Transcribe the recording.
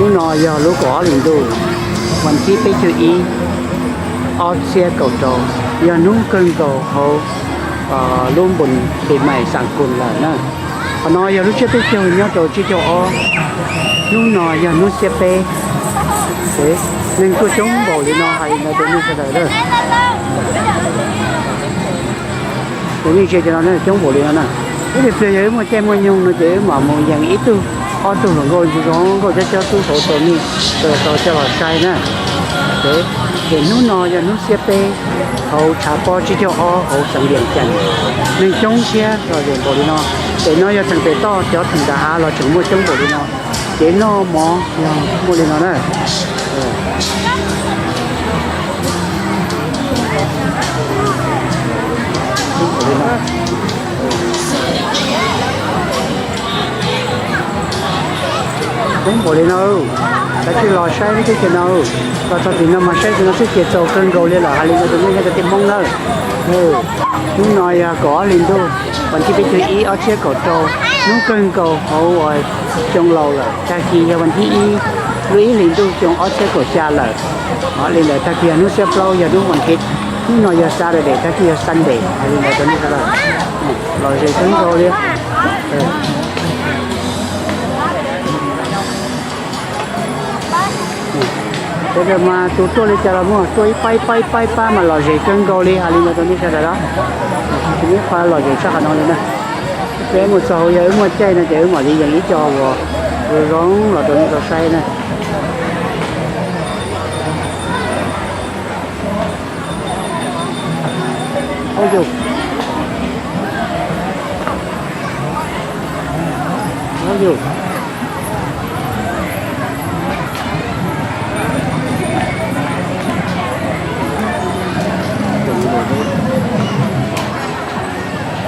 Hnub no yog lub kaum ob hli ntuj, vas thib peb caug ib, ob txhiab kaum rau, yog hnub kawg nkaus hauv lub npus pis mais xam kus lawm na. Qhov no yog lub tsiab peb caug nyob rau tsiab caug ob. Hnub no yog hnub xiab peb. Neeg tuaj coob npaum li no hais li no rau nej sawv daws lawm. Ces nej ntsia cov no coob npaum li no na. Ib pliag yog wb muaj caij muaj nyoog no ces wb mam mus yees ib tug ob tug hluas nkauj zoo nkauj cob cob tub hauv rau nej sawv daws tau coj los saib na. Ces hnub no yog hnub xiab peb hauv tshav pob tsib caug ob hauv xeev Vias Cas, neeg coob thiab lom zem npaum li no. Ces no yog theem pem toj, cov theem nram hav los tseem muaj coob npaum li no. Ces noj mov yog muaj li no na. Coob npaum li no, kav tsij los saib lub teb chaws no. Los txog tim no mas saib tim no xwb ces txaus kawg nkaus li lawm hais li no rau nej cov kwv tij Hmoob nawb. Hnub no yog kaum ob hli ntuj, vas thib peb caug ib ob txhiab kaum rau, hnub kawg nkaus hauv uas xyoo laus lawm. Tag kis yog vas thib ib lub ib hlis ntuj xyoo ob txhiab kaum xya lawm. Li ntawd tag kis yog hnub xiab plaub yog hnub vas thib, hnub no yog Saturday, tag kis yog Sunday hais li ntawd rau nej sawv daws. Lom zem kawg nkaus li. Sawv daws mas tus tuaj li cas los muaj, tuaj ib pab ib pab ib pab ib pab mas lom zem kawg nkaus li hais li ntawd rau nej sawv daws los. Tsis muaj qhov lom zem tshaj qhov no li na. Peb mus txog hauv, yog wb muaj caij no ces wb mam li yees ib co uas zoo zoo los rau nej tau saib na. Au yus, au yus,